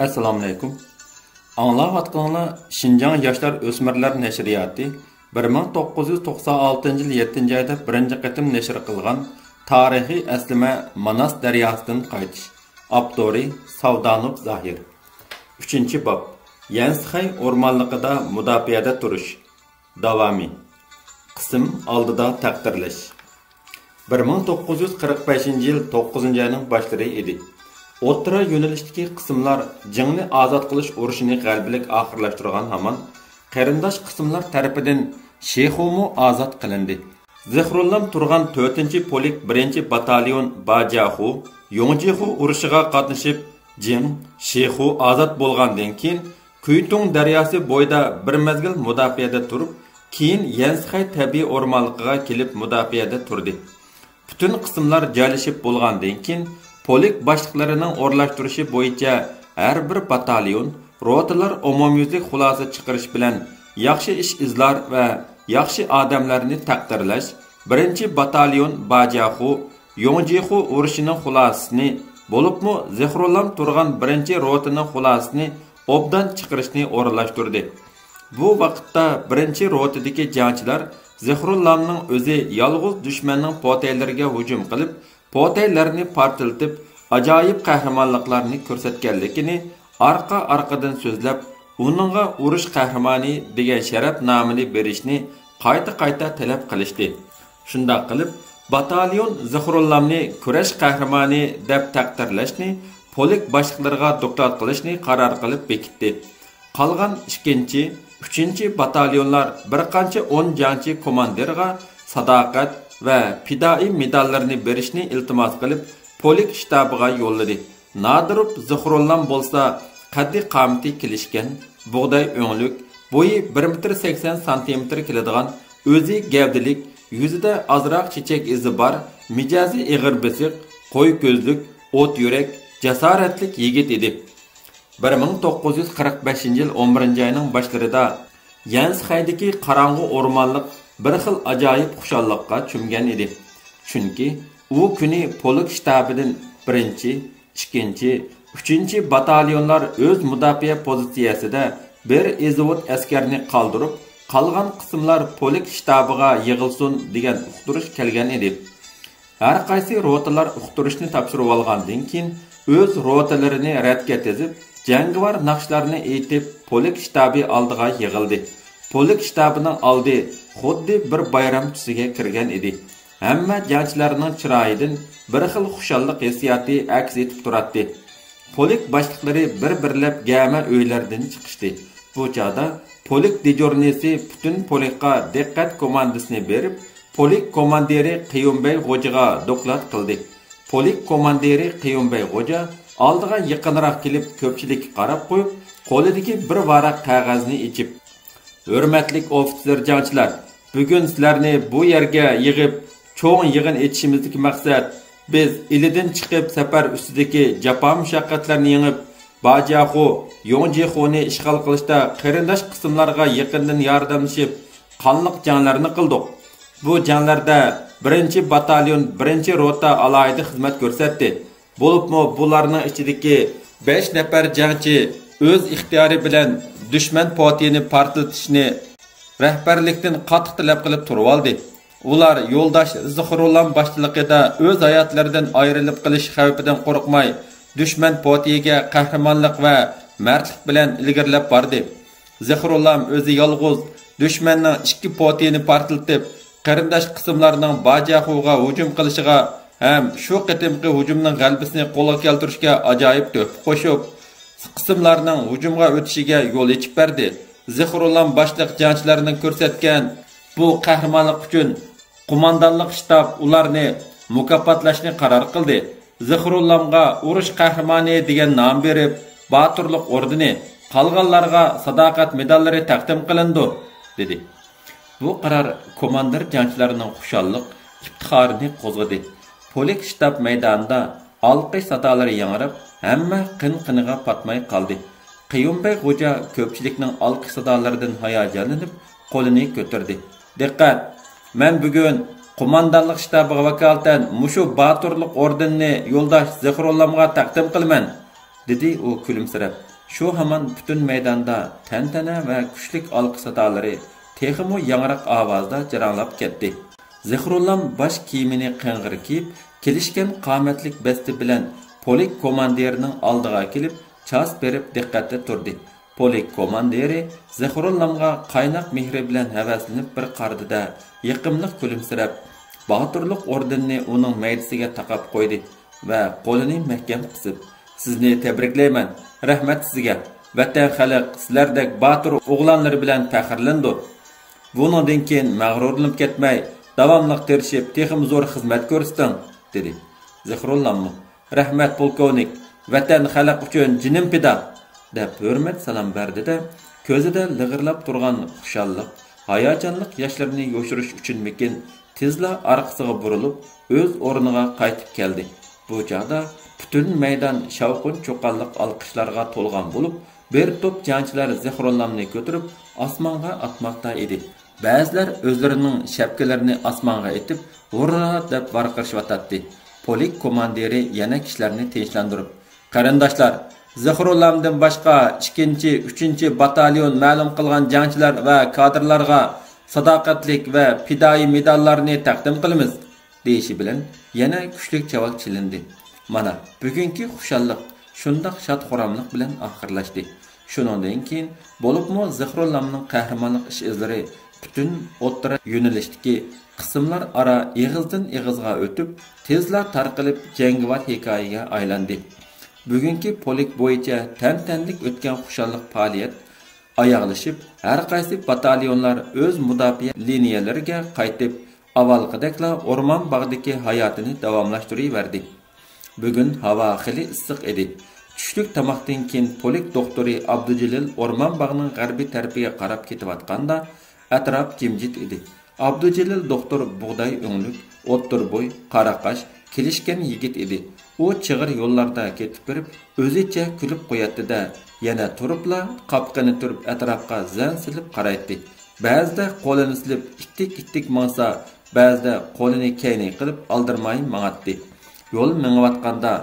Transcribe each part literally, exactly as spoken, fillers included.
ئەسسالامۇئەلەيكۇم. ئاڭلاۋاتقىنىڭلار شىنجاڭ ياشلار ئۆسمۈرلەر نەشرىياتى بىر مىڭ توققۇز يۈز توقسان ئالتىنچى يىل يەتتىنچى ئايدا بىرىنچى قېتىم نەشر قىلغان تارىخىي ئەسلىمە ماناس دەرياسىدىن قايتىش. ئاپتورى ساۋدانوف زاھىر. ئۈچىنچى باب، يەنسىخەي ئورمانلىقىدا مۇداپىئەدە تۇرۇش. داۋامى. قىسىم ئالدىدا تەقدىرلەش. بىر مىڭ توققۇز يۈز قىرىق بەشىنچى يىل توققۇزىنچى ئاينىڭ باشلىرى ئىدى. ئوتتۇرا يۆنىلىشتىكى قىسىملار جىڭنى ئازاد قىلىش ئۇرۇشىنى غەلىبىلىك ئاخىرلاشتۇرغان ھامان، قېرىنداش قىسىملار تەرىپىدىن شىخۇمۇ ئازاد قىلىندى. زىخرۇللام تۇرغان تۆتىنچى پولك بىرىنچى باتاليون باجياخۇ، يوڭجىخۇ ئۇرۇشىغا قاتنىشىپ، جىڭ، شىخۇ ئازاد بولغاندىن كېيىن، كۈيتۇڭ دەرياسى بويىدا بىر مەزگىل مۇداپىئەدە تۇرۇپ، كېيىن يەنسىخەي تەبىئىي ئورمانلىقىغا كېلىپ مۇداپىئەدە تۇردى. پۈتۈن قىسىملار جايلىشىپ بولغاندىن كېيىن، پولك باشلىقلىرىنىڭ ئورۇنلاشتۇرۇشى بويىچە ھەر بىر باتاليون، روتىلار ئومۇميۈزلۈك خۇلاسە چىقىرىش بىلەن ياخشى ئىش-ئىزلار ۋە ياخشى ئادەملەرنى تەقدىرلەش، بىرىنچى باتاليون باجياخۇ، يوڭجىخۇ ئۇرۇشىنىڭ خۇلاسىسىنى، بولۇپمۇ زىخرۇللام تۇرغان بىرىنچى روتىنىڭ خۇلاسىسىنى ئوبدان چىقىرىشنى ئورۇنلاشتۇردى. بۇ ۋاقىتتا بىرىنچى روتىدىكى جەڭچىلەر زىخرۇللامنىڭ ئۆزى يالغۇز دۈشمەننىڭ پوتەيلىرىگە ھۇجۇم قىلىپ، پوتەيلەرنى پارتلىتىپ، ئاجايىپ قەھرىمانلىقلارنى كۆرسەتكەنلىكىنى ئارقا-ئارقىدىن سۆزلەپ، ئۇنىڭغا ئۇرۇش قەھرىمانى دېگەن شەرەپ نامىنى بېرىشنى قايتا-قايتا تەلەپ قىلىشتى. شۇنداق قىلىپ، باتاليون زىخرۇللامنى كۈرەش قەھرىمانى دەپ تەقدىرلەشنى، پولك باشلىقلىرىغا دوكلات قىلىشنى قارار قىلىپ بېكىتتى. قالغان ئىككىنچى، ئۈچىنچى باتاليونلار بىر قانچە ئون جەڭچى كوماندىرغا ساداقەت ۋە پىدائىي مېداللىرىنى بېرىشنى ئىلتىماس قىلىپ، پولك شتابىغا يوللىدى. نادىروف زىخرۇللام بولسا قەددى-قامىتى كېلىشكەن، بۇغداي ئۆڭلۈك، بويى بىر مېتىر سەكسەن سانتىمېتىر كېلىدىغان، ئۆزى گەۋدىلىك، يۈزىدە ئازراق چېچەك ئىزى بار، مىجەزى ئېغىر بېسىق، قوي كۆزلۈك، ئوت يۈرەك، جاسارەتلىك يىگىت ئىدى. بىر مىڭ توققۇز يۈز قىرىق بەشىنچى يىل ئون بىرىنچى ئاينىڭ باشلىرىدا يەنسىخەيدىكى قاراڭغۇ ئورمانلىق بىر خىل ئاجايىپ خۇشاللىققا چۆمگەن ئىدى. چۈنكى ئۇ كۈنى پولك شتابىدىن بىرىنچى، ئىككىنچى، ئۈچىنچى باتاليونلار ئۆز مۇداپىئە پوزىتسىيەسىدە بىر ئېزىۋوت ئەسكەرنى قالدۇرۇپ، قالغان قىسىملار پولك شتابىغا يىغىلسۇن دېگەن ئۇقتۇرۇش كەلگەن ئىدى. ھەرقايسى روتىلار ئۇقتۇرۇشنى تاپشۇرۇۋالغاندىن كېيىن، ئۆز روتىلىرىنى رەتكە تىزىپ، جەڭگىۋار ناخشىلارنى ئېيتىپ، پولك شتابى ئالدىغا يىغىلدى. پولك شتابىنىڭ ئالدى خۇددى بىر بايرام تۈسىگە كىرگەن ئىدى. ھەممە جەڭچىلەرنىڭ چىرايىدىن بىر خىل خۇشاللىق ھېسسىياتى ئەكس ئېتىپ تۇراتتى. پولك باشلىقلىرى بىر-بىرلەپ گەمە ئۆيلەردىن چىقىشتى. بۇ چاغدا پولك دېجۇرنىسى پۈتۈن پولكقا دىققەت كوماندىسىنى بېرىپ، پولك كوماندىرى قېيۇمبەي غوجىغا دوكلات قىلدى. پولك كوماندىرى قېيۇمبەي غوجا ئالدىغا يېقىنراق كېلىپ، كۆپچىلىككە قاراپ قويۇپ، قولىدىكى بىر ۋاراق قەغەزنى ئېچىپ، ھۆرمەتلىك ئوفىتسېر جەڭچىلەر، بۈگۈن سىلەرنى بۇ يەرگە يىغىپ، چوڭ يىغىن ئېچىشىمىزدىكى مەقسەت، بىز ئىلىدىن چىقىپ، سەپەر ئۈستىدىكى جاپا-مۇشەققەتلەرنى يېڭىپ، باجياخۇ، يوڭجىخۇنى ئىشغال قىلىشتا قېرىنداش قىسىملارغا يېقىندىن ياردەملىشىپ، قانلىق جەڭلەرنى قىلدۇق. بۇ جەڭلەردە بىرىنچى باتاليون، بىرىنچى روتا ئالاھىدە خىزمەت كۆرسەتتى. بولۇپمۇ بۇلارنىڭ ئىچىدىكى بەش نەپەر جەڭچى ئۆز ئىختىيارى بىلەن دۈشمەن پوتىيىنى پارتلىتىشنى، رەھبەرلىكتىن قاتتىق تەلەپ قىلىپ تۇرۇۋالدى. ئۇلار يولداش زىخرۇللام باشچىلىقىدا ئۆز ھاياتلىرىدىن ئايرىلىپ قېلىش خەۋپىدىن قورقماي، دۈشمەن پوتىيىگە قەھرىمانلىق ۋە مەردلىك بىلەن ئىلگىرىلەپ باردى. زىخرۇللام ئۆزى يالغۇز دۈشمەننىڭ ئىككى پوتىيىنى پارتلىتىپ، قېرىنداش قىسىملارنىڭ باجياخۇغا ھۇجۇم قىلىشىغا ھەم شۇ قېتىمقى ھۇجۇمنىڭ غەلىبىسىنى قولغا كەلتۈرۈشكە ئاجايىپ تۆھپە قوشۇپ، قىسىملارنىڭ ھۇجۇمغا ئۆتۈشىگە يول ئېچىپ بەردى. زىخرۇللام باشلىق جەڭچىلەرنىڭ كۆرسەتكەن بۇ قەھرىمانلىق ئۈچۈن قوماندانلىق شتاب ئۇلارنى مۇكاپاتلاشنى قارار قىلدى. زىخرۇللامغا ئۇرۇش قەھرىمانى دېگەن نام بېرىپ، باتۇرلۇق ئوردېنى، قالغانلارغا ساداقەت مېداللىرى تەقدىم قىلىنىدۇ، دېدى. بۇ قارار كوماندىر جەڭچىلەرنىڭ خۇشاللىق، ئىپتىخارىنى قوزغىدى. پولك شتاب مەيدانىدا ئالقىش سادالىرى ياڭراپ، ھەممە قىن-قىنىغا پاتماي قالدى. قېيۇمبەي غوجا كۆپچىلىكنىڭ ئالقىش سادالىرىدىن ھاياجانلىنىپ، قولىنى كۆتۈردى. دىققەت! مەن بۈگۈن قوماندانلىق شتابىغا ۋاكالىتەن مۇشۇ باتۇرلۇق ئوردېنىنى يولداش زىخرۇللامغا تەقدىم قىلىمەن. دېدى ئۇ كۈلۈمسىرەپ. شۇ ھامان پۈتۈن مەيداندا تەنتەنە ۋە كۈچلۈك ئالقىش سادالىرى تېخىمۇ ياڭراق ئاۋازدا جاراڭلاپ كەتتى. زىخرۇللام باش كىيىمىنى قىڭغىر كىيىپ، كېلىشكەن قامەتلىك بەستى بىلەن پولك كوماندىرىنىڭ ئالدىغا كېلىپ، چاس بېرىپ دىققەتتە تۇردى. پولك كوماندىرى زىخرۇللامغا قايناق مېھرى بىلەن ھەۋەسلىنىپ بىر قارىدى-دە، يېقىملىق كۈلۈمسىرەپ، باتۇرلۇق ئوردېنىنى ئۇنىڭ مەيدىسىگە تاقاپ قويدى ۋە قولىنى مەھكەم قىسىپ، «سىزنى تەبرىكلەيمەن، رەھمەت سىزگە! ۋەتەن، خەلق سىلەردەك باتۇر ئوغلانلىرى بىلەن پەخىرلىنىدۇ. بۇنىڭدىن كېيىن مەغرۇرلىنىپ كەتمەي، داۋاملىق تىرىشىپ، تېخىمۇ زور خىزمەت كۆرسىتىڭ!» دېدى. زىخرۇللاممۇ، «رەھمەت، پولكوۋنىك! ۋەتەن، خەلق ئۈچۈن جېنىم پىدا!» دەپ ھۆرمەت سالام بەردى-دە، كۆزىدە لىغىرلاپ تۇرغان خۇشاللىق، ھاياجانلىق ياشلىرىنى يوشۇرۇش ئۈچۈنمىكىن، تېزلا ئارقىسىغا بۇرۇلۇپ، ئۆز ئورنىغا قايتىپ كەلدى. بۇ چاغدا پۈتۈن مەيدان شاۋقۇن-چۇقانلىق ئالقىشلارغا تولغان بولۇپ، بىر توپ جەڭچىلەر زىخرۇللامنى كۆتۈرۈپ، ئاسمانغا ئاتماقتا ئىدى. بەزىلەر ئۆزلىرىنىڭ شەپكىلىرىنى ئاسمانغا ئېتىپ، «ھۇررا!» دەپ ۋارقىرىشىۋاتاتتى. پولك كوماندىرى يەنە كىشىلەرنى تىنچلاندۇرۇپ، «قېرىنداشلار، زىخرۇللامدىن باشقا ئىككىنچى، ئۈچىنچى باتاليون مەلۇم قىلغان جەڭچىلەر ۋە كادىرلارغا ساداقەتلىك ۋە پىدائىي مېداللارنى تەقدىم قىلىمىز» دېيىشى بىلەن يەنە كۈچلۈك چاۋاك چېلىندى. مانا، بۈگۈنكى خۇشاللىق شۇنداق شاد-خۇراملىق بىلەن ئاخىرلاشتى. شۇنىڭدىن كېيىن، بولۇپمۇ زىخرۇللامنىڭ قەھرىمانلىق ئىش-ئىزلىرى پۈتۈن ئوتتۇرا يۆنىلىشتىكى قىسىملار ئارا ئېغىزدىن ئېغىزغا ئۆتۈپ، تېزلا تارقىلىپ جەڭگىۋار ھېكايىگە ئايلاندى. بۈگۈنكى پولك بويىچە تەنتەنىلىك ئۆتكەن خۇشاللىق پائالىيەت ئاياغلىشىپ، ھەر قايسى باتاليونلار ئۆز مۇداپىئە لىنىيەلىرىگە قايتىپ، ئاۋۋالقىدەكلا ئورمان باغدىكى ھاياتىنى داۋاملاشتۇرۇۋەردى. بۈگۈن ھاۋا خېلى ئىسسىق ئىدى. چۈشلۈك تاماقتىن كېيىن پولك دوختۇرى ئابدۇجېلىل ئورمان باغنىڭ غەربىي تەرىپىگە قاراپ كېتىۋاتقاندا، ئەتراپ جىمجىت ئىدى. ئابدۇجېلىل دوختۇر بۇغداي ئۆڭلۈك، ئوتتۇرا بوي، قارا قاش، كېلىشكەن يىگىت ئىدى. ئۇ چىغىر يوللاردا كېتىپ بېرىپ، ئۆزىچە كۈلۈپ قوياتتى-دە، يەنە تۇرۇپلا قاپىقىنى تۈرۈپ ئەتراپقا زەن سېلىپ قارايتتى. بەزىدە قولىنى سېلىپ ئىتتىك-ئىتتىك ماڭسا، بەزىدە قولىنى كەينىگە قىلىپ ئالدىرىماي ماڭاتتى. يول مېڭىۋاتقاندا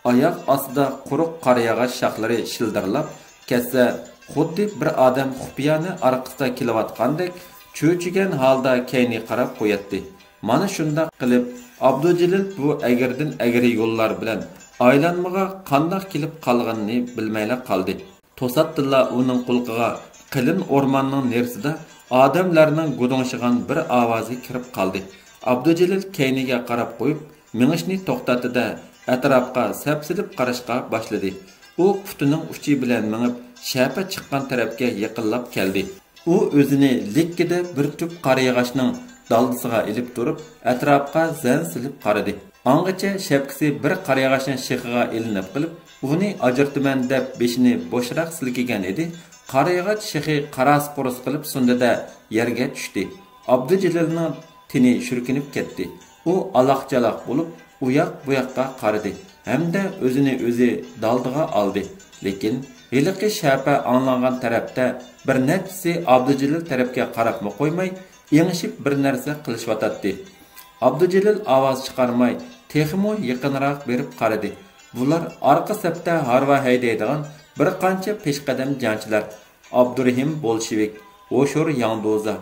ئاياق ئاستىدا قۇرۇق قارىياغاچ شاخلىرى شىلدىرلاپ كەتسە، خۇددى بىر ئادەم خۇپىيانە ئارقىسىدا كېلىۋاتقاندەك چۆچۈگەن ھالدا كەينىگە قاراپ قوياتتى. مانا شۇنداق قىلىپ، ئابدۇجېلىل بۇ ئەگرىدىن ئەگرى يوللار بىلەن ئايلانمىغا قانداق كېلىپ قالغىنىنى بىلمەيلا قالدى. توساتتىنلا ئۇنىڭ قۇلىقىغا قېلىن ئورماننىڭ نېرىسىدا ئادەملەرنىڭ گۇدۇڭشىغان بىر ئاۋازى كىرىپ قالدى. ئابدۇجېلىل كەينىگە قاراپ قويۇپ، مېڭىشنى توختاتتى-دە، ئەتراپقا سەپسېلىپ قاراشقا باشلىدى. ئۇ پۇتىنىڭ ئۇچى بىلەن مېڭىپ، شەپە چىققان تەرەپكە يېقىنلاپ كەلدى. ئۇ ئۆزىنى لىككىدە بىر تۈپ قارىياغاچنىڭ دالدىسىغا ئېلىپ تۇرۇپ، ئەتراپقا زەن سېلىپ قارىدى. ئاڭغىچە شەپكىسى بىر قارىياغاچنىڭ شېخىغا ئىلىنىپ قېلىپ، ئۇنى ئاجرىتىمەن دەپ بېشىنى بوشراق سىلكىگەن ئىدى. قارىياغاچ شېخى قاراس-قۇرۇس قىلىپ سۇندى-دە، يەرگە چۈشتى. ئابدۇجېلىلنىڭ تېنى شۈركۈنۈپ كەتتى. ئۇ ئالاق-چالاق بولۇپ، ئۇياق-بۇياققا قارىدى ھەمدە ئۆزىنى ئۆزى دالدىغا ئالدى. لېكىن ھېلىقى شەپە ئاڭلانغان تەرەپتە بىر نەچچىسى ئابدۇجېلىل تەرەپكە قاراپمۇ قويماي، ئېڭىشىپ بىر نەرسە قىلىشىۋاتاتتى. ئابدۇجېلىل ئاۋاز چىقارماي، تېخىمۇ يېقىنراق بېرىپ قارىدى. بۇلار ئارقا سەپتە ھارۋا ھەيدەيدىغان بىر قانچە پېشقەدەم جەڭچىلەر. ئابدۇرېھىم بولشېۋىك، ھوشۇر ياڭدۇزا،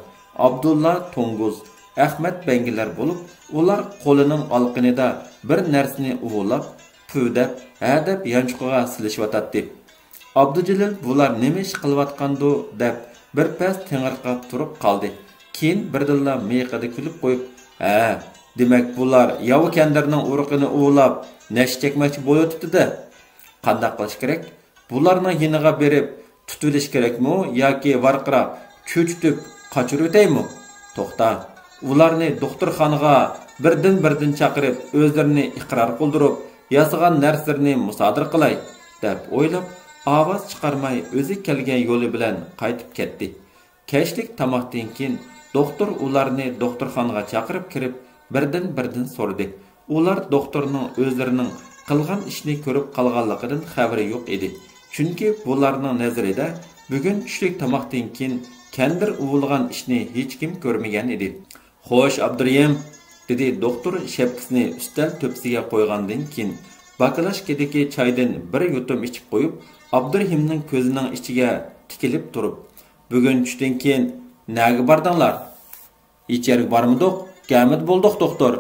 ئابدۇللا توڭگۇز، ئەخمەت بەڭگىلەر بولۇپ، ئۇلار قولىنىڭ ئالىقىنىدا بىر نەرسىنى ئۇۋۇلاپ، پۈۋدەپ، ھە دەپ يانچۇقىغا سېلىشىۋاتاتتى. ئابدۇجېلىل بۇلار نېمە ئىش قىلىۋاتقاندۇ دەپ بىر پەس تېڭىرقاپ تۇرۇپ قالدى. كېيىن بىردىنلا مىيىقىدا كۈلۈپ قويۇپ، ھە، دېمەك بۇلار ياۋا كەندىرنىڭ ئۇرۇقىنى ئۇۋۇلاپ نەشە چەكمەكچى بولۇۋېتىپتۇ-دە. قانداق قىلىش كېرەك؟ بۇلارنىڭ يېنىغا بېرىپ تۇتۇۋېلىش كېرەكمۇ ياكى ۋارقىراپ چۆچۈتۈپ قاچۇرۇۋېتەيمۇ؟ توختا، ئۇلارنى دوختۇرخانىغا بىردىن-بىردىن چاقىرىپ، ئۆزلىرىنى ئىقرار قىلدۇرۇپ، ياسىغان نەرسىلىرىنى مۇسادىرە قىلاي، دەپ ئويلاپ، ئاۋاز چىقارماي ئۆزى كەلگەن يولى بىلەن قايتىپ كەتتى. كەچلىك تاماقتىن كېيىن دوختۇر ئۇلارنى دوختۇرخانىغا چاقىرىپ كىرىپ، بىردىن-بىردىن سورىدى. ئۇلار دوختۇرنىڭ ئۆزلىرىنىڭ قىلغان ئىشنى كۆرۈپ قالغانلىقىدىن خەۋىرى يوق ئىدى. چۈنكى بۇلارنىڭ نەزىرىدە بۈگۈن چۈشلۈك تاماقتىن كېيىن كەندىر ئۇۋۇلىغان ئىشنى ھېچكىم كۆرمىگەن ئىدى. خوش، ئابدۇرېھىم، دېدى دوختۇر شەپكىسىنى ئۈستەل تۆپىسىگە قويغاندىن كېيىن، باكلاشكىدىكى چايدىن بىر يۇتۇم ئىچىپ قويۇپ، ئابدۇرېھىمنىڭ كۆزىنىڭ ئىچىگە تىكىلىپ تۇرۇپ، بۈگۈن چۈشتىن كېيىن نەگە باردىڭلار؟ ھېچ يەرگە بارمىدۇق، گەمىدە بولدۇق، دوختۇر،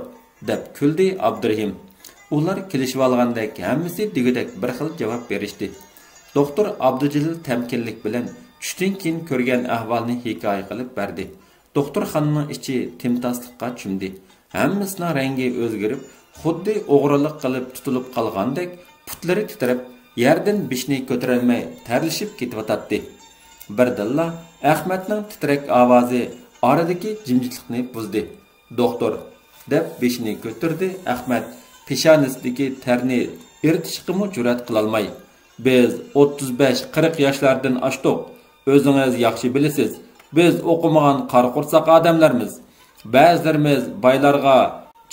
دەپ كۈلدى ئابدۇرېھىم. ئۇلار كېلىشىۋالغاندەك ھەممىسى دېگۈدەك بىر خىل جاۋاب بېرىشتى. دوختۇر ئابدۇجېلىل تەمكىنلىك بىلەن چۈشتىن كېيىن كۆرگەن ئەھۋالنى ھېكايە قىلىپ بەردى. دوختۇرخانىنىڭ ئىچى تىمتاسلىققا چۆمدى. ھەممىسىنىڭ رەڭگى ئۆزگىرىپ، خۇددى ئوغرىلىق قىلىپ تۇتۇلۇپ قالغاندەك پۇتلىرى تىترەپ، يەردىن بېشىنى كۆتۈرەلمەي تەرلىشىپ كېتىۋاتاتتى. بىردىنلا ئەخمەتنىڭ تىترەك ئاۋازى ئارىدىكى جىمجىتلىقنى بۇزدى. دوختۇر، دەپ بېشىنى كۆتۈردى ئەخمەت، پېشانىسىدىكى تەرنى ئېرىتىشقىمۇ جۈرئەت قىلالماي. بىز ئوتتۇز بەش، قىرىق ياشلاردىن ئاشتۇق. ئۆزىڭىز ياخشى بىلىسىز، بىز ئوقۇمىغان قارا قورساق ئادەملەرمىز. بەزىلىرىمىز بايلارغا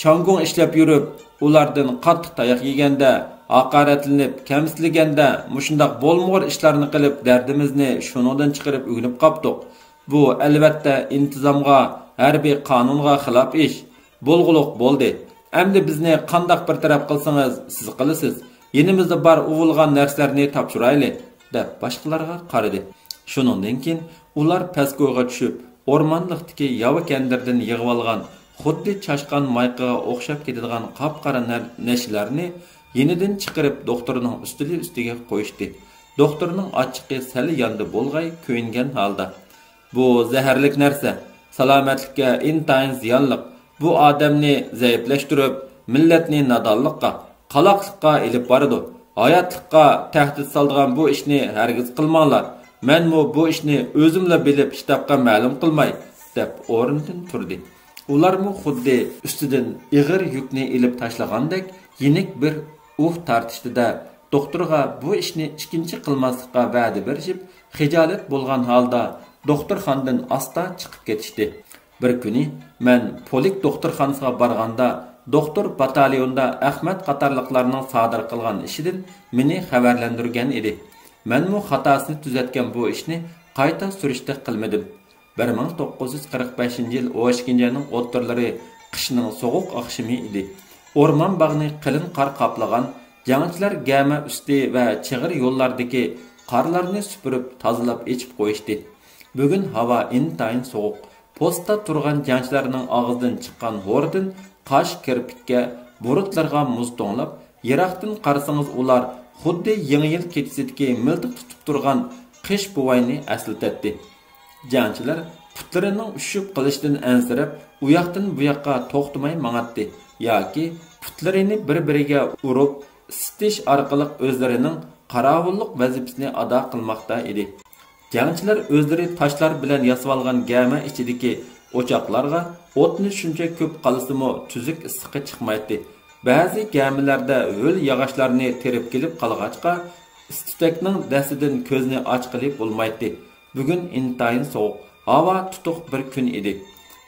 چاڭگۇڭ ئىشلەپ يۈرۈپ، ئۇلاردىن قاتتىق تاياق يېگەندە، ھاقارەتلىنىپ، كەمسىتىلگەندە، مۇشۇنداق بولمىغۇر ئىشلارنى قىلىپ، دەردىمىزنى شۇنىڭدىن چىقىرىپ ئۆگىنىپ قاپتۇق. بۇ، ئەلۋەتتە، ئىنتىزامغا، ھەربىي قانۇنغا خىلاپ ئىش. بولغۇلۇق بولدى. ئەمدى بىزنى قانداق بىر تەرەپ قىلسىڭىز، سىز قىلىسىز. يېنىمىزدا بار ئۇۋۇلغان نەرسىلەرنى تاپشۇرايلى، دەپ باشقىلارغا قارىدى. شۇنىڭدىن كېيىن ئۇلار پەسكويغا چۈشۈپ، ئورمانلىقتىكى ياۋا كەندىردىن يىغىۋالغان، خۇددى چاشقان مايىقىغا ئوخشاپ كېتىدىغان قاپقارا نەر-، نەشىلەرنى يېنىدىن چىقىرىپ، دوختۇرنىڭ ئۈستىلى ئۈستىگە قويۇشتى. دوختۇرنىڭ ئاچچىقى سەل ياندى بولغاي، كۆيۈنگەن ھالدا، بۇ زەھەرلىك نەرسە، سالامەتلىككە ئىنتايىن زىيانلىق. بۇ ئادەمنى زەئىپلەشتۈرۈپ، مىللەتنى نادانلىققا، قالاقلىققا ئېلىپ بارىدۇ. ھاياتلىققا تەھدىت سالىدىغان بۇ ئىشنى ھەرگىز قىلماڭلار. مەنمۇ بۇ ئىشنى ئۆزۈملا بىلىپ، شتابقا مەلۇم قىلماي، دەپ ئورنىدىن تۇردى. ئۇلارمۇ خۇددى ئۈستىدىن ئېغىر يۈكنى ئېلىپ تاشلىغاندەك يېنىك بىر ئۇھ تارتىشتى-دە، دوختۇرغا بۇ ئىشنى ئىككىنچى قىلماسلىققا ۋەدە بېرىشىپ، خىجالەت بولغان ھالدا دوختۇرخانىدىن ئاستا چىقىپ كېتىشتى. بىر كۈنى مەن پولك دوختۇرخانىسىغا بارغاندا، دوختۇر باتاليوندا ئەخمەت قاتارلىقلارنىڭ سادىر قىلغان ئىشىدىن مېنى خەۋەرلەندۈرگەن ئىدى. مەنمۇ خاتاسىنى تۈزەتكەن بۇ ئىشنى قايتا سۈرۈشتە قىلمىدىم. بىر مىڭ توققۇز يۈز قىرىق بەشىنچى يىل ئون ئىككىنچى ئاينىڭ ئوتتۇرىلىرى، قىشنىڭ سوغۇق ئاخشىمى ئىدى. ئورمان باغنى قېلىن قار قاپلىغان. جەڭچىلەر گەمە ئۈستى ۋە چىغىر يوللاردىكى قارلارنى سۈپۈرۈپ، تازىلاپ ئېچىپ قويۇشتى. بۈگۈن ھاۋا ئىنتايىن سوغۇق. پوستتا تۇرغان جەڭچىلەرنىڭ ئاغزىدىن چىققان ھوردىن قاش، كىرپىككە، بۇرۇتلىرىغا مۇز توڭلاپ، يىراقتىن قارىسىڭىز ئۇلار خۇددى يېڭى يىل كېچىسىدىكى مىلتىق تۇتۇپ تۇرغان قىش بوۋاينى ئەسلىتەتتى. جەڭچىلەر پۇتلىرىنىڭ ئۈششۈپ قېلىشىدىن ئەنسىرەپ، ئۇياقتىن بۇياققا توختىماي ماڭاتتى ياكى پۇتلىرىنى بىر-بىرىگە ئۇرۇپ، ئىسسىتىش ئارقىلىق ئۆزلىرىنىڭ قاراۋۇللۇق ۋەزىپىسىنى ئادا قىلماقتا ئىدى. جەڭچىلەر ئۆزلىرى تاشلار بىلەن ياسىۋالغان گەمە ئىچىدىكى ئوچاقلارغا ئوتنى شۇنچە كۆپ قالىسىمۇ تۈزۈك ئىسسىقى چىقمايتتى. بەزى گەمىلەردە ھۆل ياغاچلارنى تېرىپ كېلىپ قالغاچقا، ئىس-تۈتەكنىڭ دەستىدىن كۆزنى ئاچقىلى بولمايتتى. بۈگۈن ئىنتايىن سوغۇق، ھاۋا تۇتۇق بىر كۈن ئىدى.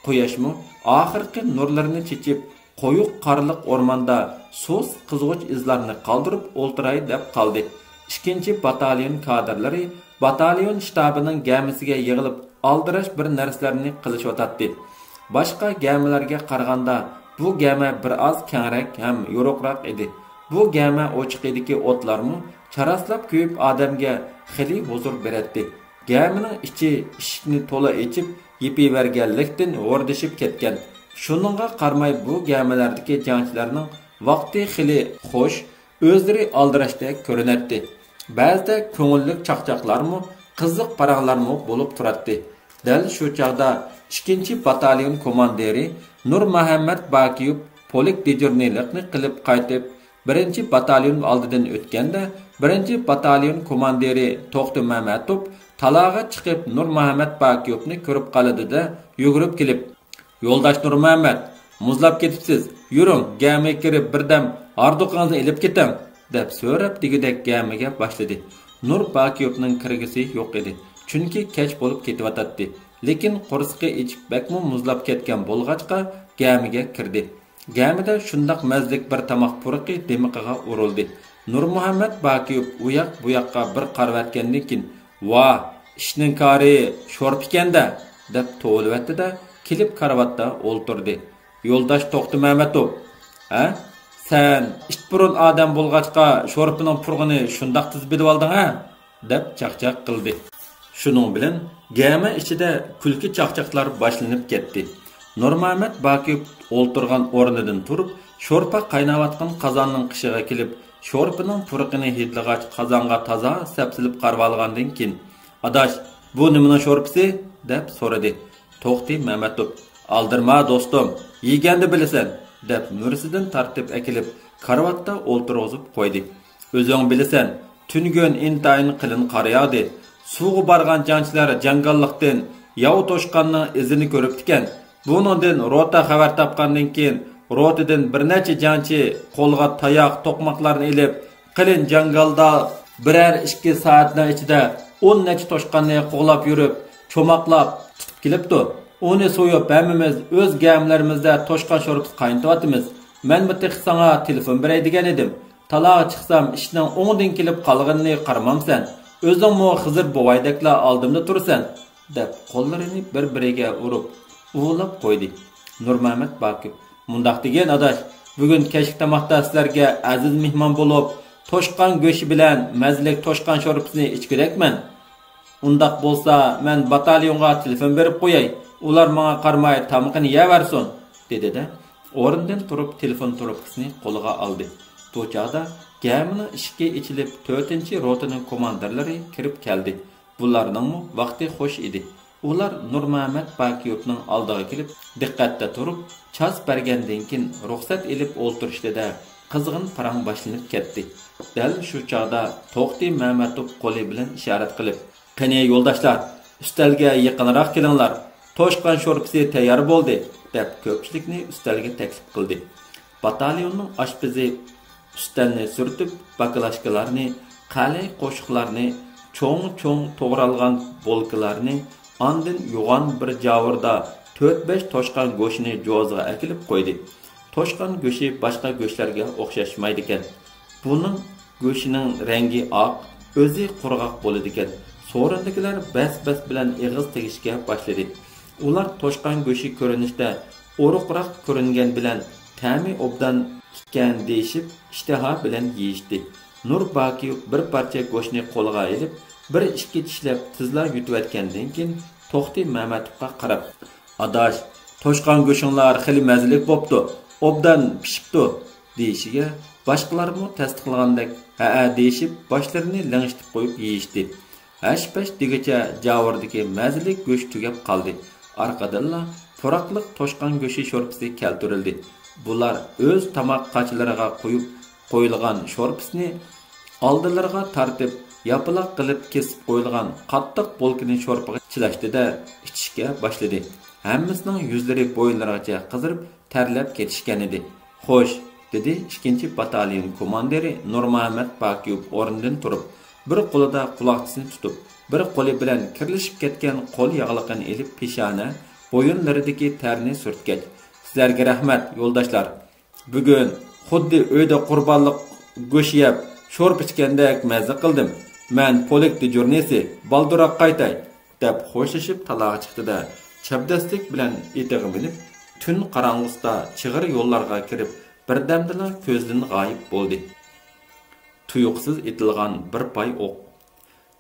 قۇياشمۇ ئاخىرقى نۇرلىرىنى چېچىپ، قويۇق قارلىق ئورماندا سۇس قىزغۇچ ئىزلارنى قالدۇرۇپ ئولتۇراي دەپ قالدى. ئىككىنچى باتاليون كادىرلىرى باتاليون شتابىنىڭ گەمىسىگە يىغىلىپ، ئالدىراش بىر نەرسىلەرنى قىلىشىۋاتاتتى. باشقا گەمىلەرگە قارىغاندا بۇ گەمە بىر ئاز كەڭرەك ھەم يورۇقراق ئىدى. بۇ گەمە ئوچىقىدىكى ئوتلارمۇ چاراسلاپ كۆيۈپ، ئادەمگە خېلى ھۇزۇر بېرەتتى. گەمىنىڭ ئىچى ئىشىكنى تولا ئېچىپ يېپىۋەرگەنلىكتىن ھوردىشىپ كەتكەن. شۇنىڭغا قارىماي، بۇ گەمىلەردىكى جەڭچىلەرنىڭ ۋاقتى خېلى خوش، ئۆزلىرى ئالدىراشتەك كۆرۈنەتتى. بەزىدە كۆڭۈللۈك چاقچاقلارمۇ، قىزىق پاراڭلارمۇ بولۇپ تۇراتتى. دەل شۇ چاغدا ئىككىنچى باتاليون كوماندىرى نۇرمۇھەممەت باكىيوف پولك دېجۇرنىيلىقنى قىلىپ قايتىپ، بىرىنچى باتاليون ئالدىدىن ئۆتكەندە، بىرىنچى باتاليون كوماندىرى توختى مەمەتوف تالاغا چىقىپ، نۇرمۇھەممەت باكىيوفنى كۆرۈپ قالىدۇ-دە، يۈگۈرۈپ كېلىپ، «يولداش نۇرمۇھەممەت، مۇزلاپ كېتىپسىز، يۈرۈڭ، گەمىگە كىرىپ، بىردەم ھاردۇقىڭىزنى ئېلىپ كېتىڭ» دەپ سۆرەپ دېگۈدەك گەمىگە باشلىدى. نۇر باكىيوفنىڭ كىرگۈسى يوق ئىدى، چۈنكى كەچ بولۇپ كېتىۋاتاتتى. لېكىن قورسىقى ئېچىپ، بەكمۇ مۇزلاپ كەتكەن بولغاچقا، گەمىگە كىردى. گەمىدە شۇنداق مەززىلىك بىر تاماق پۇرىقى دىمىقىغا ئۇرۇلدى. نۇرمۇھەممەت باكىيوف ئۇياق-بۇياققا بىر قارىۋەتكەندىن كېيىن، «ۋا، ئىشنىڭ كارى شورپىكەن-دە!» دەپ توۋلىۋەتتى-دە، كېلىپ كارىۋاتتا ئولتۇردى. «يولداش توختى مەمەتوف.» «ھە؟» سەن ئىتبۇرۇن ئادەم بولغاچقا، شورپىنىڭ پۇرىقىنى شۇنداق تىزىپ ئېلىۋالدىڭ ھە؟ دەپ چاقچاق قىلدى. شۇنىڭ بىلەن گەمە ئىچىدە كۈلكە چاقچاقلار باشلىنىپ كەتتى. نۇرمەمەت باكىيېف ئولتۇرغان ئورنىدىن تۇرۇپ، شورپا قايناۋاتقان قازاننىڭ قېشىغا كېلىپ، شورپىنىڭ پۇرىقىنى ھىدلىغاچ، قازانغا تازا سەپسېلىپ قارىۋالغاندىن كېيىن، «ئاداش، بۇ نېمىنىڭ شورپىسى؟» دەپ سورىدى. توختى مەمەتوف، «ئالدىرىما، دوستۇم، يېگەندە بىلىسەن» دەپ، مۈرىسىدىن تارتىپ ئەكېلىپ، كارىۋاتتا ئولتۇرغۇزۇپ قويدى. «ئۆزۈڭ بىلىسەن، تۈنۈگۈن ئىنتايىن قېلىن قار ياغدى. سۇغا بارغان جەڭچىلەر جاڭگاللىقتىن ياۋا توشقاننىڭ ئىزىنى كۆرۈپتىكەن. بۇنىڭدىن روتا خەۋەر تاپقاندىن كېيىن، روتىدىن بىر نەچچە جەڭچى قولىغا تاياق، توقماقلارنى ئېلىپ، قېلىن جاڭگالدا بىرەر ئىككى سائەتنىڭ ئىچىدە ئون نەچچە توشقاننى قوغلاپ يۈرۈپ، چوماقلاپ تۇتۇپ كېلىپتۇ. ئۇنى سويۇپ، ھەممىمىز ئۆز گەمىلىرىمىزدە توشقان شورپىسى قاينىتىۋاتىمىز. مەنمۇ تېخى ساڭا تېلېفون بېرەي دېگەن ئىدىم. تالاغا چىقسام، ئىشنىڭ ئوڭدىن كېلىپ قالغىنىنى قارىمامسەن. ئۆزۈڭمۇ خىزىر بوۋايدەكلا ئالدىمدا تۇرىسەن» دەپ، قوللىرىنى بىر-بىرىگە ئۇرۇپ، ئۇۋىلاپ قويدى. نۇرمەمەت باكىيېف، «مۇنداق دېگىن، ئاداش، بۈگۈن كەچلىك تاماقتا سىلەرگە ئەزىز مېھمان بولۇپ، توشقان گۆشى بىلەن مەززىلىك توشقان شورپىسىنى ئىچكۈدەكمەن. ئۇنداق بولسا، مەن باتاليونغا تېلېفون بېرىپ قوياي، ئۇلار ماڭا قارىماي تامىقىنى يەۋەرسۇن» دېدى-دە، ئورنىدىن تۇرۇپ، تېلېفون تۇرۇپكىسىنى قولىغا ئالدى. بۇ چاغدا گەمىنىڭ ئىشىكى ئېچىلىپ، تۆتىنچى روتىنىڭ كوماندىرلىرى كىرىپ كەلدى. بۇلارنىڭمۇ ۋاقتى خوش ئىدى. ئۇلار نۇرمەمەت باكىيېۋنىڭ ئالدىغا كېلىپ، دىققەتتە تۇرۇپ، چاس بەرگەندىن كېيىن، رۇخسەت ئېلىپ ئولتۇرۇشتىدە قىزغىن پاراڭ باشلىنىپ كەتتى. دەل شۇ چاغدا توختى مەمەتوف قولى بىلەن ئىشارەت قىلىپ، «قېنى، يولداشلار، ئۈستەلگە يېقىنراق كېلىڭلار، توشقان شورپىسى تەييار بولدى» دەپ، كۆپچىلىكنى ئۈستەلگە تەكلىپ قىلدى. باتاليوننىڭ ئاشپىزى ئۈستەلنى سۈرتۈپ، باكلاشكىلارنى، قەلەي قوشۇقلارنى، چوڭ-چوڭ توغرالغان بولكىلارنى، ئاندىن يوغان بىر جاۋۇردا تۆت-بەش توشقان گۆشىنى جوزىغا ئەكېلىپ قويدى. توشقان گۆشى باشقا گۆشلەرگە ئوخشاشمايدىكەن. بۇنىڭ گۆشىنىڭ رەڭگى ئاق، ئۆزى قۇرغاق بولىدىكەن. سورۇندىكىلەر بەس-بەس بىلەن ئېغىز تېگىشكە باشلىدى. ئۇلار توشقان گۆشى كۆرۈنۈشتە ئورۇقراق كۆرۈنگەن بىلەن، تەمى ئوبدان ئىكەن دېيىشىپ، ئىشتىھا بىلەن يېيىشتى. نۇر باكىيېۋ بىر پارچە گۆشنى قولىغا ئېلىپ، بىر-ئىككى چىشلەپ تېزلا يۇتۇۋەتكەندىن كېيىن، توختى مەمەتوفقا قاراپ، «ئاداش، توشقان گۆشۈڭلار خېلى مەززىلىك بوپتۇ، ئوبدان پىشىپتۇ» دېيىشىگە، باشقىلارمۇ تەستىقلىغاندەك «ھەئە» دېيىشىپ، باشلىرىنى لىڭشىتىپ قويۇپ يېيىشتى. ھەش-پەش دېگۈچە جاۋۇردىكى مەززىلىك گۆش تۈگەپ قالدى. ئارقىدىنلا پۇراقلىق توشقان گۆشى شورپىسى كەلتۈرۈلدى. بۇلار ئۆز تاماق قاچىلىرىغا قۇيۇپ قويۇلغان شورپىسىنى ئالدىلىرىغا تارتىپ، ياپىلاق قىلىپ كېسىپ قويۇلغان قاتتىق بولكىنى شورپىغا چىلاشتى-دە، ئىچىشكە باشلىدى. ھەممىسىنىڭ يۈزلىرى بويۇنلىرىغىچە قىزىرىپ، تەرلەپ كېتىشكەنىدى. «خوش!» دېدى ئىككىنچى باتاليون كوماندىرى نۇرمۇھەممەت باكىيېۋ ئورنىدىن تۇرۇپ، بىر قولىدا قۇلاقچىسىنى تۇتۇپ، بىر قولى بىلەن كىرلىشىپ كەتكەن قول ياغلىقىنى ئېلىپ، پېشانە، بويۇنلىرىدىكى تەرنى سۈرتكەچ، «سىلەرگە رەھمەت، يولداشلار! بۈگۈن خۇددى ئۆيدە قۇربانلىق گۆشى يەپ، شورپا ئىچكەندەك مەززە قىلدىم. مەن پولك دېجۇرنىسى، بالدۇرراق قايتاي!» دەپ خوشلىشىپ تالاغا چىقتى-دە، چەبدەسلىك بىلەن ئېتىغا مىنىپ، تۈن قاراڭغۇسىدا چىغىر يوللارغا كىرىپ، بىردەمدىلا كۆزدىن غايىب بولدى. تۇيۇقسىز ئېتىلغان بىر پاي ئوق.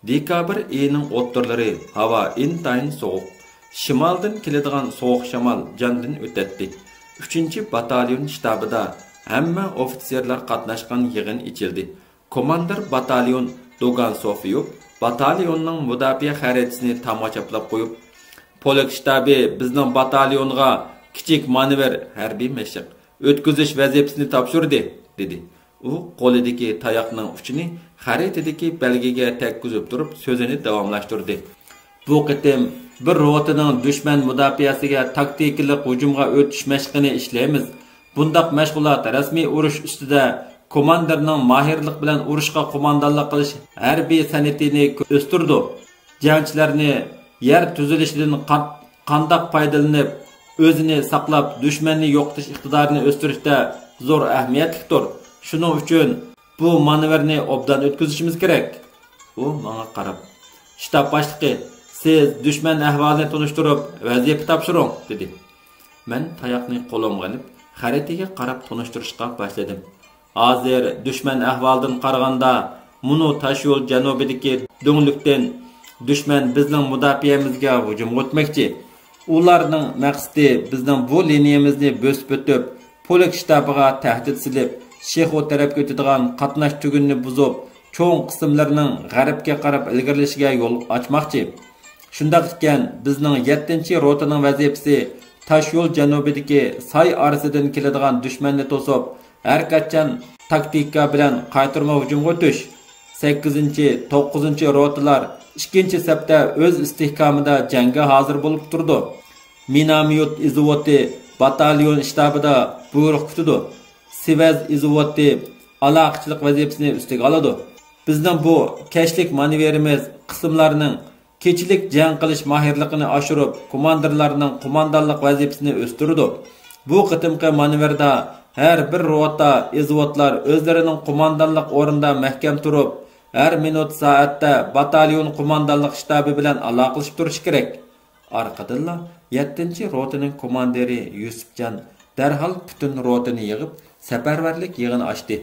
دېكابىر ئېيىنىڭ ئوتتۇرىلىرى، ھاۋا ئىنتايىن سوغۇق. شىمالدىن كېلىدىغان سوغۇق شامال جاندىن ئۆتەتتى. ئۈچىنچى باتاليون شتابىدا ھەممە ئوفىتسېرلار قاتناشقان يىغىن ئېچىلدى. كوماندىر باتاليون دوگان سوفىيوف باتاليوننىڭ مۇداپىئە خەرىتىسىنى تامغا چاپلاپ قويۇپ، «پولك شتابى بىزنىڭ باتاليونغا كىچىك مانېۋىر، ھەربىي مەشىق، ئۆتكۈزۈش ۋەزىپىسىنى تاپشۇردى» دېدى. ئۇ قولىدىكى تاياقنىڭ ئۇچىنى خەرىتىدىكى بەلگىگە تەگكۈزۈپ تۇرۇپ سۆزىنى داۋاملاشتۇردى. «بۇ قېتىم بىر روتىنىڭ دۈشمەن مۇداپىئەسىگە تاكتىكىلىق ھۇجۇمغا ئۆتۈش مەشقىنى ئىشلەيمىز. بۇنداق مەشغۇلات رەسمىي ئۇرۇش ئۈستىدە كوماندىرنىڭ ماھىرلىق بىلەن ئۇرۇشقا قوماندانلىق قىلىش ھەربىي سەنئىتىنى ئۆستۈرىدۇ. جەڭچىلەرنى يەر تۈزۈلۈشىدىن قان-، قانداق پايدىلىنىپ، ئۆزىنى ساقلاپ، دۈشمەننى يوقىتىش ئىقتىدارىنى ئۆستۈرۈشتە زور ئەھمىيەتلىكتۇر. شۇنىڭ ئۈچۈن بۇ مانېۋىرنى ئوبدان ئۆتكۈزۈشىمىز كېرەك.» ئۇ ماڭا قاراپ، «شتاب باشلىقى، سىز دۈشمەن ئەھۋالىنى تونۇشتۇرۇپ، ۋەزىپە تاپشۇرۇڭ» دېدى. مەن تاياقنى قولۇمغا ئېلىپ، خەرىتىگە قاراپ تونۇشتۇرۇشقا باشلىدىم. ھازىر دۈشمەن ئەھۋالىدىن قارىغاندا، مۇنۇ تاشيول جەنۇبىدىكى دۆڭلۈكتىن دۈشمەن بىزنىڭ مۇداپىئەمىزگە ھۇجۇمغا ئۆتمەكچى. ئۇلارنىڭ مەقسىتى بىزنىڭ بۇ لىنىيەمىزنى بۆسۈپ ئۆتۈپ، پولك شتابىغا تەھدىت سېلىپ، شېخۇ تەرەپكە ئۆتىدىغان قاتناش تۈگۈنىنى بۇزۇپ، چوڭ قىسىملىرىنىڭ غەربكە قاراپ ئىلگىرىلىشىگە يول ئاچماقچى. شۇنداق ئىكەن، بىزنىڭ يەتتىنچى روتىنىڭ ۋەزىپىسى تاشيول جەنۇبىدىكى ساي ئارىسىدىن كېلىدىغان دۈشمەننى توسۇپ، ھەرقاچان تاكتىكا بىلەن قايتۇرما ھۇجۇمغا ئۆتۈش. سەككىزىنچى، توققۇزىنچى روتىلار ئىككىنچى سەپتە ئۆز ئىستىھكامىدا جەڭگە ھازىر بولۇپ تۇرىدۇ. مىناميوت ئىزۋوتى باتاليون شتابىدا بۇيرۇق كۈتىدۇ. سىۋەز ئىزۋوتى ئالاقىچىلىق ۋەزىپىسىنى ئۈستىگە ئالىدۇ. بىزنىڭ بۇ كەچلىك مانېۋىرىمىز قىسىملارنىڭ كېچىلىك جەڭ قىلىش ماھىرلىقىنى ئاشۇرۇپ، كوماندىرلارنىڭ قوماندانلىق ۋەزىپىسىنى ئۆستۈرىدۇ. بۇ قېتىمقى مانېۋىردا ھەر بىر روتا ئىزۋوتلار ئۆزلىرىنىڭ قوماندانلىق ئورنىدا مەھكەم تۇرۇپ، ھەر مىنۇت سائەتتە باتاليون قوماندانلىق شتابى بىلەن ئالاقىلىشىپ تۇرۇشى كېرەك. ئارقىدىنلا يەتتىنچى روتىنىڭ كوماندىرى يۈسۈپجان دەرھال پۈتۈن روتىنى يىغىپ، سەپەرۋەرلىك يىغىنى ئاچتى.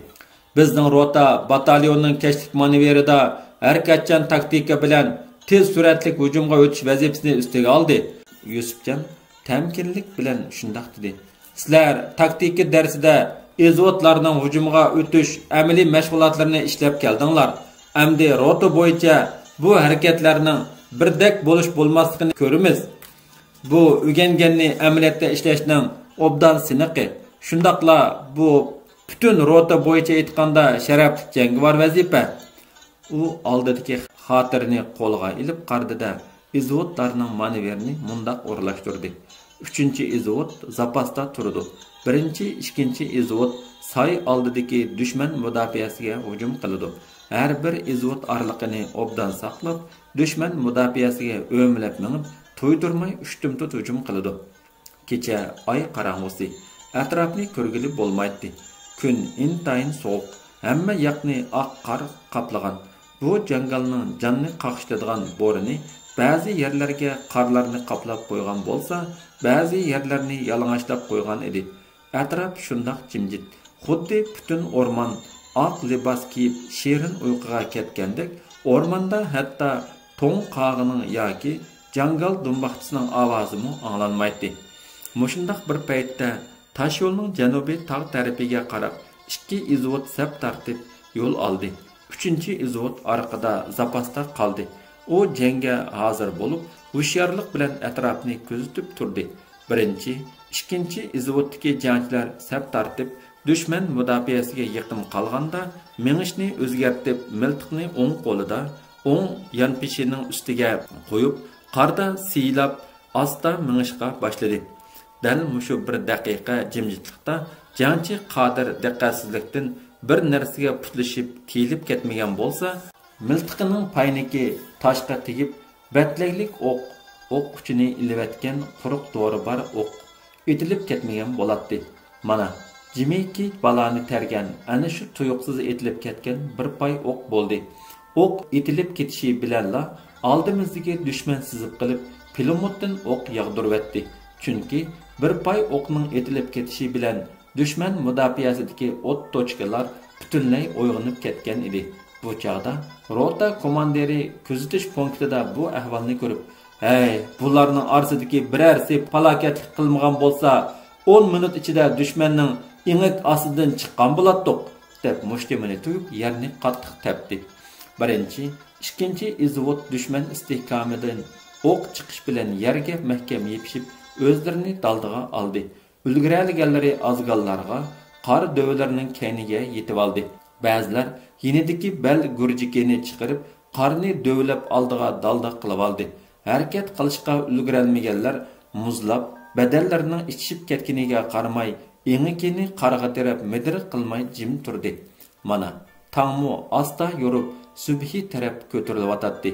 بىزنىڭ روتا باتاليوننىڭ كەچلىك مانېۋىرىدا ھەرىكەتچان تاكتىكا بىلەن تېز سۈرئەتلىك ھۇجۇمغا ئۆتۈش ۋەزىپىسىنى ئۈستىگە ئالدى. يۈسۈپجان تەمكىنلىك بىلەن شۇنداق دېدى: سىلەر تاكتىكا دەرسىدە ئىزۋوتلارنىڭ ھۇجۇمغا ئۆتۈش ئەمەلىي مەشغۇلاتلىرىنى ئىشلەپ كەلدىڭلار. ئەمدى روتا بويىچە بۇ ھەرىكەتلەرنىڭ بىردەك بولۇش بولماسلىقىنى كۆرىمىز. بۇ ئۆگەنگەننى ئەمەلىيەتتە ئىشلەشنىڭ ئوبدان سىنىقى. شۇنداقلا بۇ پۈتۈن روتا بويىچە ئېيتقاندا شەرەپلىك جەڭگىۋار ۋەزىپە. ئۇ ئالدىدىكى خاتىرىنى قولىغا ئېلىپ قارىدى-دە، ئىزۋوتلارنىڭ مانېۋىرىنى مۇنداق ئورۇنلاشتۇردى: ئۈچىنچى ئىزۋوت زاپاستا تۇرىدۇ. بىرىنچى، ئىككىنچى ئىزۋوت ساي ئالدىدىكى دۈشمەن مۇداپىئەسىگە ھۇجۇم قىلىدۇ. ھەر بىر ئىزۋوت ئارىلىقىنى ئوبدان ساقلاپ، دۈشمەن مۇداپىئەسىگە ئۆمىلەپ مېڭىپ، تويدۇرماي ئۇشتۇمتۇت ھۇجۇم قىلىدۇ. كېچە ئاي قاراڭغۇسى، ئەتراپنى كۆرگىلى بولمايتتى. كۈن ئىنتايىن سوغۇق، ھەممە ياقنى ئاق قار قاپلىغان. بۇ جاڭگالنىڭ جاننى قاقشىتىدىغان بورىنى بەزى يەرلەرگە قارلارنى قاپلاپ قويغان بولسا، بەزى يەرلەرنى يالىڭاچلاپ قويغان ئىدى. ئەتراپ شۇنداق جىمجىت، خۇددى پۈتۈن ئورمان ئاق لىباس كىيىپ، شېرىن ئۇيقۇغا كەتكەندەك. ئورماندا ھەتتا توڭ قاغىنىڭ ياكى جاڭگال دۇمباقچىسىنىڭ ئاۋازىمۇ ئاڭلانمايتتى. مۇشۇنداق بىر پەيتتە تاشيولنىڭ جەنۇبىي تاغ تەرىپىگە قاراپ ئىككى ئىزۋوت سەپ تارتىپ يول ئالدى. ئۈچىنچى ئىزۋوت ئارقىدا زاپاستا قالدى. ئۇ جەڭگە ھازىر بولۇپ، ھوشيارلىق بىلەن ئەتراپنى كۆزىتىپ تۇردى. بىرىنچى، ئىككىنچى ئىزۋوتتىكى جەڭچىلەر سەپ تارتىپ، دۈشمەن مۇداپىئەسىگە يېقىن قالغاندا، مېڭىشنى ئۆزگەرتىپ، مىلتىقنى ئوڭ قولىدا، ئوڭ يانپېشىنىڭ ئۈستىگە قويۇپ، قاردا سىيلاپ، ئاستا مېڭىشقا باشلىدى. دەل مۇشۇ بىر دەقىقە جىمجىتلىقتا جەڭچى قادىر دىققەتسىزلىكتىن بىر نەرسىگە پۇتلىشىپ تىيىلىپ كەتمىگەن بولسا، مىلتىقىنىڭ پاينىكى تاشقا تېگىپ، بەتلەكلىك ئوق، ئوق ئۇچىنى ئېلىۋەتكەن قۇرۇق دورا بار ئوق ئېتىلىپ كەتمىگەن بولاتتى. مانا، جىمىكى بالانى تەرگەن ئەنە شۇ تۇيۇقسىز ئېتىلىپ كەتكەن بىر پاي ئوق بولدى. ئوق ئېتىلىپ كېتىشى بىلەنلا ئالدىمىزدىكى دۈشمەن سىزىپ قېلىپ، پىلىموتتىن ئوق ياغدۇرۇۋەتتى. چۈنكى بىر پاي ئوقنىڭ ئېتىلىپ كېتىشى بىلەن دۈشمەن مۇداپىئەسىدىكى ئوت توچكىلار پۈتۈنلەي ئويغىنىپ كەتكەن ئىدى. بۇ چاغدا روتا كوماندىرى كۆزىتىش پونكىتىدا بۇ ئەھۋالنى كۆرۈپ، ھەي، بۇلارنىڭ ئارىسىدىكى بىرەرسى پالاكەتلىك قىلمىغان بولسا، ئون مىنۇت ئىچىدە دۈشمەننىڭ ئېڭەك ئاستىدىن چىققان بولاتتۇق، دەپ مۇشتىمىنى تۈگۈپ يەرنى قاتتىق تەپتى. بىرىنچى، ئىككىنچى ئىزۋوت دۈشمەن ئىستىھكامىدىن ئوق چىقىش بىلەن يەرگە مەھكەم يېپىشىپ، ئۆزلىرىنى دالدىغا ئالدى. ئۈلگۈرەلىگەنلىرى ئازگاللارغا قار دۆۋىلىرىنىڭ كەينىگە يېتىۋالدى. بەزىلەر يېنىدىكى بەل گۈرجىكىنى چىقىرىپ، قارنى دۆۋىلەپ ئالدىغا دالدا قىلىۋالدى. ھەرىكەت قىلىشقا ئۈلگۈرەلمىگەنلەر مۇزلاپ، بەدەنلىرىنىڭ ئىچىشىپ كەتكىنىگە قارىماي، ئېڭىكىنى قارغا تىرەپ مىدىر قىلماي جىم تۇردى. مانا، تاڭمۇ ئاستا يورۇپ، سۈبھى تەرەپ كۆتۈرۈلۈۋاتاتتى.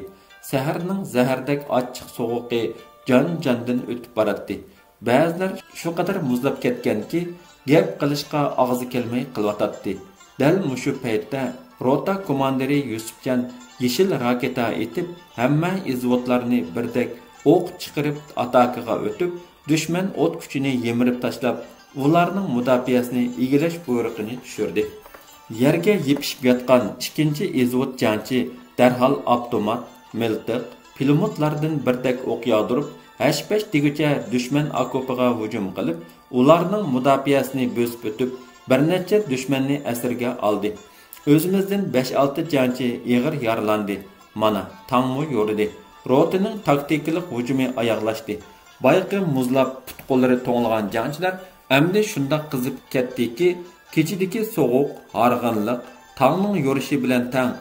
سەھەرنىڭ زەھەردەك ئاچچىق سوغۇقى جان-جاندىن ئۆتۈپ باراتتى. بەزىلەر شۇ قەدەر مۇزلاپ كەتكەنكى، گەپ قىلىشقا ئاغزى كەلمەي قېلىۋاتاتتى. دەل مۇشۇ پەيتتە روتا كوماندىرى يۈسۈپجان يېشىل راكېتا ئېتىپ، ھەممە ئىزۋوتلارنى بىردەك ئوق چىقىرىپ ئاتاكىغا ئۆتۈپ، دۈشمەن ئوت كۈچىنى يىمىرىپ تاشلاپ، ئۇلارنىڭ مۇداپىئەسىنى ئىگىلەش بۇيرۇقىنى چۈشۈردى. يەرگە يېپىشىپ ياتقان ئىككىنچى ئىزۋوت جەڭچى دەرھال ئاپتومات، مىلتىق، پىلىموتلاردىن بىردەك ئوق ياغدۇرۇپ، ھەش-پەش دېگۈچە دۈشمەن ئاكوپىغا ھۇجۇم قىلىپ، ئۇلارنىڭ مۇداپىئەسىنى بۆسۈپ ئۆتۈپ، بىر نەچچە دۈشمەننى ئەسىرگە ئالدى. ئۆزىمىزدىن بەش-ئالتە جەڭچى ئېغىر يارىلاندى. مانا، تاڭمۇ يورۇدى. روتىنىڭ تاكتىكىلىق ھۇجۇمى ئاياغلاشتى. بايىقى مۇزلاپ، پۇت-قوللىرى توڭلىغان جەڭچىلەر ئەمدى شۇنداق قىزىپ كەتتىكى، كېچىدىكى سوغۇق، ھارغىنلىق، تاڭنىڭ يورۇشى بىلەن تەڭ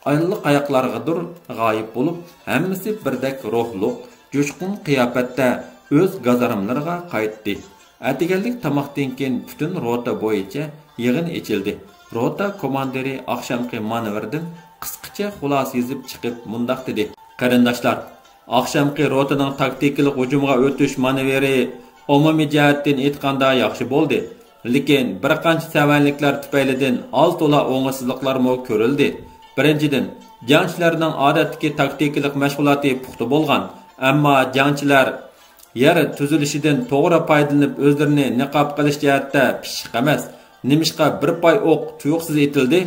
ئاللىقاياقلارغىدۇر غايىب بولۇپ، ھەممىسى بىردەك روھلۇق، جۇشقۇن قىياپەتتە ئۆز گازارمىلىرىغا قايتتى. ئەتىگەنلىك تاماقتىن كېيىن پۈتۈن روتا بويىچە يىغىن ئېچىلدى. روتا كوماندىرى ئاخشامقى مانېۋىردىن قىسقىچە خۇلاسە يېزىپ چىقىپ مۇنداق دېدى: قېرىنداشلار، ئاخشامقى روتىنىڭ تاكتىكىلىق ھۇجۇمغا ئۆتۈش مانېۋىرى ئومۇمىي جەھەتتىن ئېيتقاندا ياخشى بولدى. لېكىن بىر قانچە سەۋەنلىكلەر تۈپەيلىدىن ئاز-تولا ئوڭۇشسىزلىقلارمۇ كۆرۈلدى. بىرىنچىدىن، جەڭچىلەرنىڭ ئادەتتىكى تاكتىكىلىق مەشغۇلاتى پۇختا بولغان، ئەمما جەڭچىلەر يەر تۈزۈلۈشىدىن توغرا پايدىلىنىپ ئۆزلىرىنى نىقاب قىلىش جەھەتتە پىششىق ئەمەس. نېمىشقا بىر پاي ئوق تۇيۇقسىز ئېتىلدى؟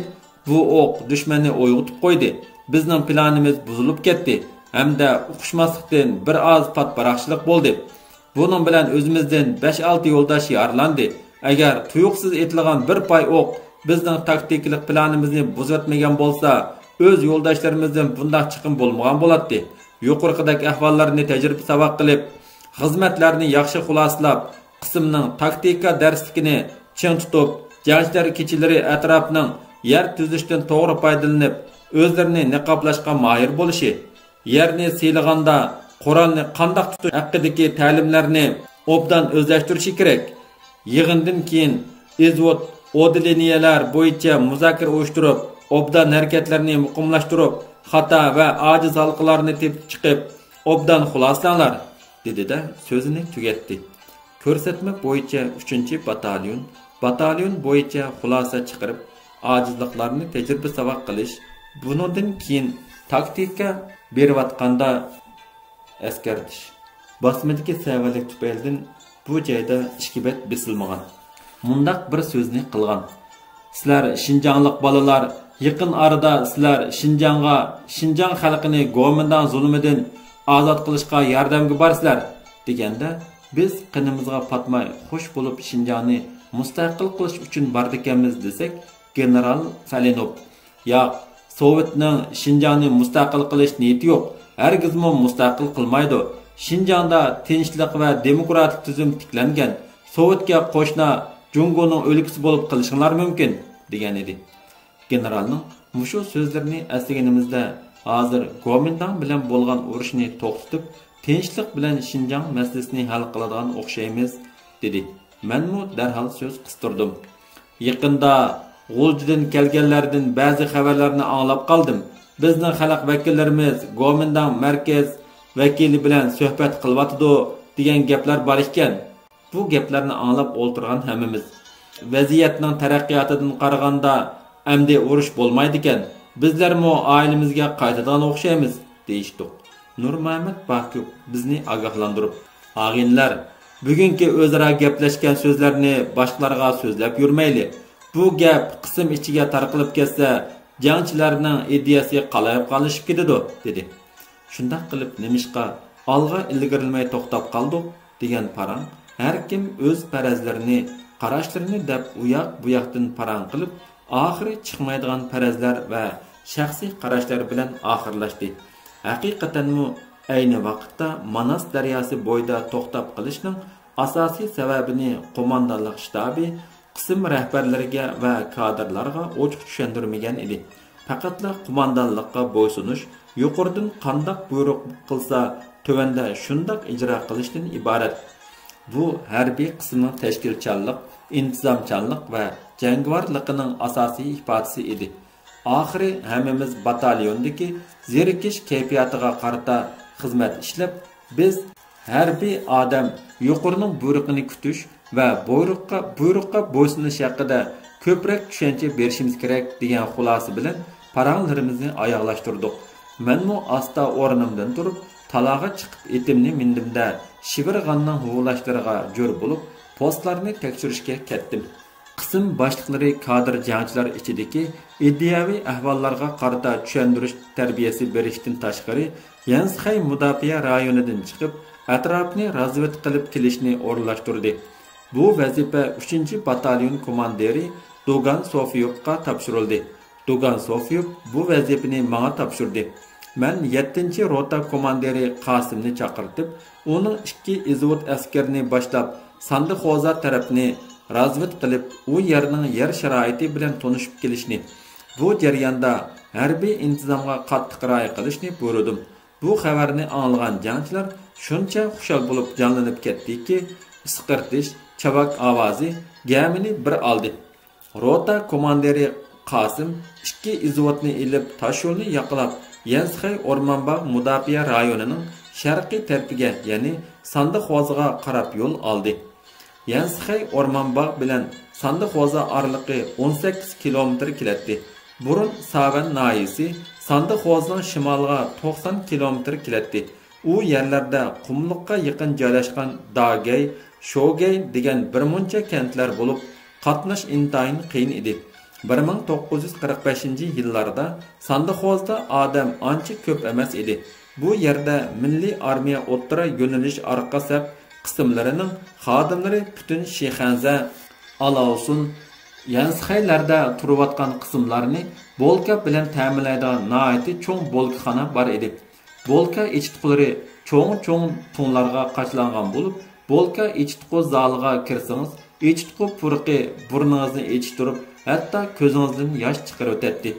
بۇ ئوق دۈشمەننى ئويغىتىپ قويدى. بىزنىڭ پىلانىمىز بۇزۇلۇپ كەتتى ھەمدە ئۇقۇشماسلىقتىن بىر ئاز پات-پاراقچىلىق بولدى. بۇنىڭ بىلەن ئۆزىمىزدىن بەش-ئالتە يولداش يارىلاندى. ئەگەر تۇيۇقسىز ئېتىلغان بىر پاي ئوق بىزنىڭ تاكتىكىلىق پىلانىمىزنى بۇزۇۋەتمىگەن بولسا، ئۆز يولداشلىرىمىزدىن بۇنداق چىقىم بولمىغان بولاتتى. يۇقىرىقىدەك ئەھۋاللارنى تەجرىبە ساۋاق قىلىپ، خىزمەتلەرنى ياخشى خۇلاسىلاپ، قىسىمنىڭ تاكتىكا دەرسلىكىنى چىڭ تۇتۇپ، جەڭچىلەر كېچىلىرى ئەتراپنىڭ يەر تۈزۈشتىن توغرا پايدىلىنىپ، ئۆزلىرىنى نىقابلاشقا ماھىر بولۇشى، يەرنى سىيلىغاندا قورالنى قانداق تۇتۇش ھەققىدىكى تەلىملەرنى ئوبدان ئۆزلەشتۈرۈشى كېرەك. يىغىندىن كېيىن ئىزۋوت، ئودېلېنىيەلەر بويىچە مۇزاكىرە ئۇيۇشتۇرۇپ، ئوبدان ھەرىكەتلەرنى مۇقىملاشتۇرۇپ، خاتا ۋە ئاجىز ھالقىلارنى تېپىپ چىقىپ، ئوبدان خۇلاسىلەڭلار، دېدى-دە، سۆزىنى تۈگەتتى. كۆرسەتمە بويىچە ئۈچىنچى باتاليون، باتاليون بويىچە خۇلاسە چىقىرىپ، ئاجىزلىقلارنى تەجرىبە ساۋاق قىلىش، بۇنىڭدىن كېيىن تاكتىكا بېرىۋاتقاندا ئەسكەرتىش. باسمىدىكى سەۋەنلىك تۈپەيلىدىن بۇ جايدا ئىككى بەت بېسىلمىغان. مۇنداق بىر سۆزنى قىلغان. سىلەر شىنجاڭلىق بالىلار، يېقىن ئارىدا سىلەر شىنجاڭغا، شىنجاڭ خەلقىنى گومىنداڭ زۇلۇمىدىن ئازاد قىلىشقا ياردەمگە بارىسىلەر، دېگەندە، بىز قېنىمىزغا پاتماي خۇش بولۇپ شىنجاڭنى مۇستەقىل قىلىش ئۈچۈن بارىدىكەنمىز دېسەك، گېنېرال فەلىنوف، ياق، سوۋېتنىڭ شىنجاڭنى مۇستەقىل قىلىش نىيىتى يوق، ھەرگىزمۇ مۇستەقىل قىلمايدۇ. شىنجاڭدا تىنچلىق ۋە دېموكراتىك تۈزۈم تىكلەنگەن، سوۋېتكە قوشنا جۇڭگونىڭ ئۆلكىسى بولۇپ قېلىشىڭلار مۇمكىن، دېگەنىدى. گېنېرالنىڭ مۇشۇ سۆزلىرىنى ئەسلىگىنىمىزدە، ھازىر گومىنداڭ بىلەن بولغان ئۇرۇشنى توختىتىپ، تىنچلىق بىلەن شىنجاڭ مەسىلىسىنى ھەل قىلىدىغان ئوخشايمىز، دېدى. مەنمۇ دەرھال سۆز قىستۇردۇم. يېقىندا غۇلجىدىن كەلگەنلەردىن بەزى خەۋەرلەرنى ئاڭلاپ قالدىم. بىزنىڭ خەلق ۋەكىللىرىمىز گومىنداڭ مەركەز ۋەكىلى بىلەن سۆھبەت قىلىۋاتىدۇ، دېگەن گەپلەر بار ئىكەن. بۇ گەپلەرنى ئاڭلاپ ئولتۇرغان ھەممىمىز، ۋەزىيەتنىڭ تەرەققىياتىدىن قارىغاندا، ئەمدى ئۇرۇش بولمايدىكەن، بىزلەرمۇ ئائىلىمىزگە قايتىدىغان ئوخشايمىز، دېيىشتۇق. نۇرمۇھەممەت باكۇ بىزنى ئاگاھلاندۇرۇپ، ئاغىنىلەر، بۈگۈنكى ئۆزئارا گەپلەشكەن سۆزلەرنى باشقىلارغا سۆزلەپ يۈرمەيلى. بۇ گەپ قىسىم ئىچىگە تارقىلىپ كەتسە، جەڭچىلەرنىڭ ئىدىيەسى قالايمىقانلىشىپ كېتىدۇ، دېدى. شۇنداق قىلىپ نېمىشقا ئالغا ئىلگىرىلىمەي توختاپ قالدۇق؟ دېگەن پاراڭ، ھەركىم ئۆز پەرەزلىرىنى، قاراشلىرىنى دەپ ئۇياق-بۇياقتىن پاراڭ قىلىپ، ئاخىرى چىقمايدىغان پەرەزلەر ۋە شەخسىي قاراشلار بىلەن ئاخىرلاشتى. ھەقىقەتەنمۇ ئەينى ۋاقىتتا ماناس دەرياسى بويىدا توختاپ قېلىشنىڭ ئاساسىي سەۋەبىنى قوماندانلىق شتابى قىسىم رەھبەرلىرىگە ۋە كادىرلارغا ئوچۇق چۈشەندۈرمىگەن ئىدى. پەقەتلا قوماندانلىققا بويسۇنۇش، يۇقىرىدىن قانداق بۇيرۇق قىلسا، تۆۋەندە شۇنداق ئىجرا قىلىشتىن ئىبارەت. بۇ ھەربىي قىسىمنىڭ تەشكىلچانلىق، ئىنتىزامچانلىق ۋە جەڭگىۋارلىقىنىڭ ئاساسىي ئىپادىسى ئىدى. ئاخىرى ھەممىمىز باتاليوندىكى زېرىكىش كەيپىياتىغا قارىتا خىزمەت ئىشلەپ، بىز ھەربىي ئادەم يۇقىرىنىڭ بۇيرۇقىنى كۈتۈش ۋە بۇيرۇققا، بۇيرۇققا بويسۇنۇش ھەققىدە كۆپرەك چۈشەنچە بېرىشىمىز كېرەك، دېگەن خۇلاسە بىلەن پاراڭلىرىمىزنى ئاياغلاشتۇردۇق. مەنمۇ ئاستا ئورنۇمدىن تۇرۇپ، تالاغا چىقىپ ئېتىمنى مىندىم-دە، شىۋىرغاننىڭ ھۇۋلاشلىرىغا جور بولۇپ، پوستلارنى تەكشۈرۈشكە كەتتىم. قىسىم باشلىقلىرى كادىر جەڭچىلەر ئىچىدىكى ئىدىيەۋى ئەھۋاللارغا قارىتا چۈشەندۈرۈش تەربىيەسى بېرىشتىن تاشقىرى، يەنسخەي مۇداپىئە رايونىدىن چىقىپ، ئەتراپنى رازۋېدكا قىلىپ كېلىشنى ئورۇنلاشتۇردى. بۇ ۋەزىپە ئۈچىنچى باتاليون كوماندىرى دوگان سوفىيوفقا تاپشۇرۇلدى. دوگان سوفىيوف بۇ ۋەزىپىنى ماڭا تاپشۇردى. مەن يەتتىنچى روتا كوماندىرى قاسىمنى چاقىرتىپ، ئۇنىڭ ئىككى ئىزۋود ئەسكىرىنى باشلاپ، ساندىخوزا تەرەپنى رازۋېد قىلىپ، ئۇ يەرنىڭ يەر شارائىتى بىلەن تونۇشۇپ كېلىشنى، بۇ جەرياندا ھەربىي ئىنتىزامغا قاتتىق رىئايە قىلىشنى بۇيرۇدۇم. بۇ خەۋەرنى ئاڭلىغان جەڭچىلەر شۇنچە خۇشال بولۇپ جانلىنىپ كەتتىكى، ئىسقىرتىش، چاۋاك ئاۋازى گەمىنى بىر ئالدى. روتا كوماندىرى قاسىم ئىككى ئىزۋودنى ئېلىپ، تاشيولنى ياقىلاپ، يەنسخەي ئورمان باغ مۇداپىئە رايونىنىڭ شەرقىي تەرىپىگە، يەنى ساندىخوزىغا قاراپ يول ئالدى. يەنسخەي ئورمان باغ بىلەن ساندىخوزا ئارىلىقى ئون سەككىز كىلومېتىر كېلەتتى. بۇرۇن ساۋەن ناھىيىسى ساندىخوزىنىڭ شىمالىغا توقسان كىلومېتىر كېلەتتى. ئۇ يەرلەردە قۇملۇققا يېقىن جايلاشقان داگەي، شوگەي دېگەن بىر مۇنچە كەنتلەر بولۇپ، قاتناش ئىنتايىن قىيىن ئىدى. بىر مىڭ توققۇز يۈز قىرىق بەشىنچى يىللاردا ساندىخوزدا ئادەم ئانچە كۆپ ئەمەس ئىدى. بۇ يەردە مىللىي ئارمىيە ئوتتۇرا يۆنىلىش ئارقا سەپ قىسىملىرىنىڭ خادىملىرى پۈتۈن شىخەنزە، ئالاۋسۇن، يەنسخەيلەردە تۇرۇۋاتقان قىسىملارنى بولكا بىلەن تەمىنلەيدىغان ناھايىتى چوڭ بولكىخانا بار ئىدى. بولكا ئېچىتقۇلىرى چوڭ-چوڭ تۇڭلارغا قاچىلانغان بولۇپ، بولكا ئېچىتقۇ زالىغا كىرسىڭىز، ئېچىتقۇ پۇرىقى بۇرنىڭىزنى ئېچىشتۇرۇپ، ھەتتا كۆزىڭىزدىن ياش چىقىرىۋېتەتتى.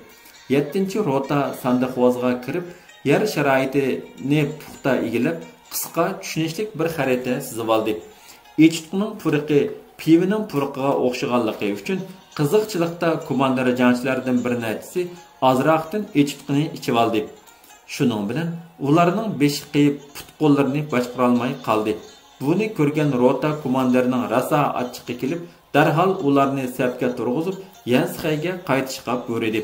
يەتتىنچى روتا ساندىخوزغا كىرىپ، يەر شارائىتىنى پۇختا ئىگىلەپ، قىسقا، چۈشىنىشلىك بىر خەرىتە سىزىۋالدى. ئېچىتقۇنىڭ پۇرىقى پىۋىنىڭ پۇرىقىغا ئوخشىغانلىقى ئۈچۈن، قىزىقچىلىقتا كوماندىر جەڭچىلەردىن بىر نەچچىسى ئازراقتىن ئېچىتقۇنى ئىچىۋالدى. شۇنىڭ بىلەن ئۇلارنىڭ بېشى قېيىپ، پۇت-قوللىرىنى باشقۇرالماي قالدى. بۇنى كۆرگەن روتا كوماندىرىنىڭ راسا ئاچچىقى كېلىپ، دەرھال ئۇلارنى سەپكە تۇرغۇزۇپ، يەنسخەيگە قايتىشقا بۇيرۇدى.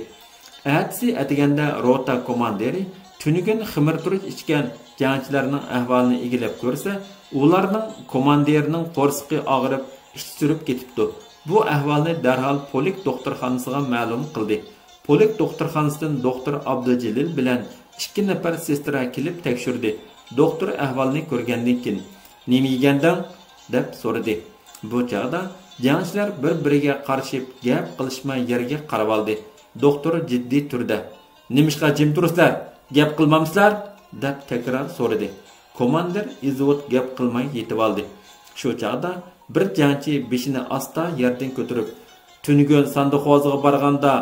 ئەتىسى ئەتىگەندە روتا كوماندىرى تۈنۈگۈن خېمىرتۇرۇچ ئىچكەن جەڭچىلەرنىڭ ئەھۋالىنى ئىگىلەپ كۆرسە، ئۇلارنىڭ كوماندىرىنىڭ قورسىقى ئاغرىپ، ئىچى سۈرۈپ كېتىپتۇ. بۇ ئەھۋالنى دەرھال پولك دوختۇرخانىسىغا مەلۇم قىلدى. پولك دوختۇرخانىسىدىن دوختۇر ئابدۇجېلىل بىلەن ئىككى نەپەر سېسترا كېلىپ تەكشۈردى. دوختۇر ئەھۋالنى كۆرگەندىن كېيىن، «نېمە يېگەندىڭ؟» دەپ سورىدى. بۇ چاغدا جەڭچىلەر بىر-بىرىگە قارىشىپ، گەپ قىلىشماي يەرگە قارىۋالدى. دوختۇر جىددىي تۈردە، «نېمىشقا جىم تۇرىسىلەر؟ گەپ قىلمامسىلەر؟» دەپ تەكرار سورىدى. كوماندىر ئىزۋود گەپ قىلماي يېتىۋالدى. شۇ چاغدا بىر جەڭچى بېشىنى ئاستا يەردىن كۆتۈرۈپ، «تۈنۈگۈن ساندىخوزىغا بارغاندا،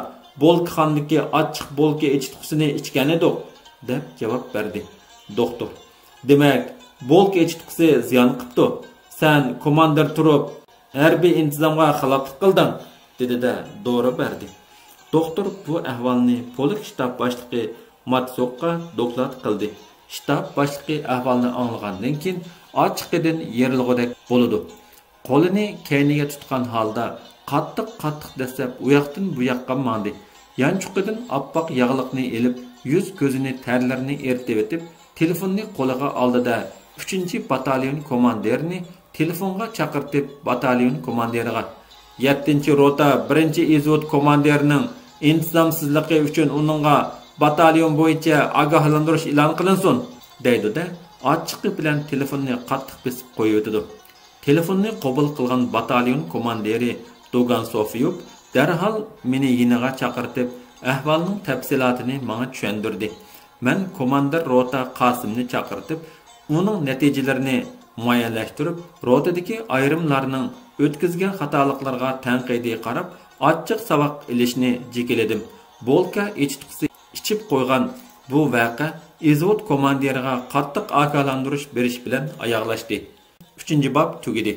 بولكىخانىدىكى ئاچچىق بولكا ئېچىتقۇسىنى ئىچكەنىدۇق» دەپ جاۋاب بەردى. دوختۇر، «دېمەك، بولكا ئېچىتقۇسى زىيان قىپتۇ. سەن كوماندىر تۇرۇپ، ھەربىي ئىنتىزامغا خىلاپلىق قىلدىڭ» دېدى-دە، دورا بەردى. دوختۇر بۇ ئەھۋالنى پولك شتاب باشلىقى ماتسوكقا دوكلات قىلدى. شتاب باشلىقى ئەھۋالنى ئاڭلىغاندىن كېيىن ئاچچىقىدىن يېرىلغۇدەك بولىدۇ. قولىنى كەينىگە تۇتقان ھالدا قاتتىق-قاتتىق دەسسەپ ئۇياقتىن بۇياققا ماڭدى. يانچۇقىدىن ئاپئاق ياغلىقنى ئېلىپ، يۈز-كۆزىنى، تەرلىرىنى ئېرىتىۋېتىپ، تېلېفوننى قولىغا ئالدى-دە، ئۈچىنچى باتاليون كوماندىرىنى تېلېفونغا چاقىرتىپ، باتاليون كوماندىرىغا، «يەتتىنچى روتا بىرىنچى ئىزۋود كوماندىرىنىڭ ئىنتىزامسىزلىقى ئۈچۈن ئۇنىڭغا باتاليون بويىچە ئاگاھلاندۇرۇش ئېلان قىلىنسۇن!» دەيدۇ-دە، ئاچچىقى بىلەن تېلېفوننى قاتتىق بېسىپ قويۇۋېتىدۇ. تېلېفوننى قوبۇل قىلغان باتاليون كوماندىرى دوگان سوفىيوف دەرھال مېنى يېنىغا چاقىرتىپ، ئەھۋالنىڭ تەپسىلاتىنى ماڭا چۈشەندۈردى. مەن كوماندىر روتا قاسىمنى چاقىرتىپ، ئۇنىڭ نەتىجىلىرىنى مۇئەييەنلەشتۈرۈپ، روتىدىكى ئايرىملارنىڭ ئۆتكۈزگەن خاتالىقلىرىغا تەنقىدىي قاراپ، ئاچچىق ساۋاق ئېلىشنى جېكىلىدىم. بولكا ئېچىتقۇسى ئىچىپ قويغان بۇ ۋەقە ئىزۋود كوماندىرىغا قاتتىق ئاگاھلاندۇرۇش بېرىش بىلەن ئاياغلاشتى. ئۈچىنچى باب تۈگىدى.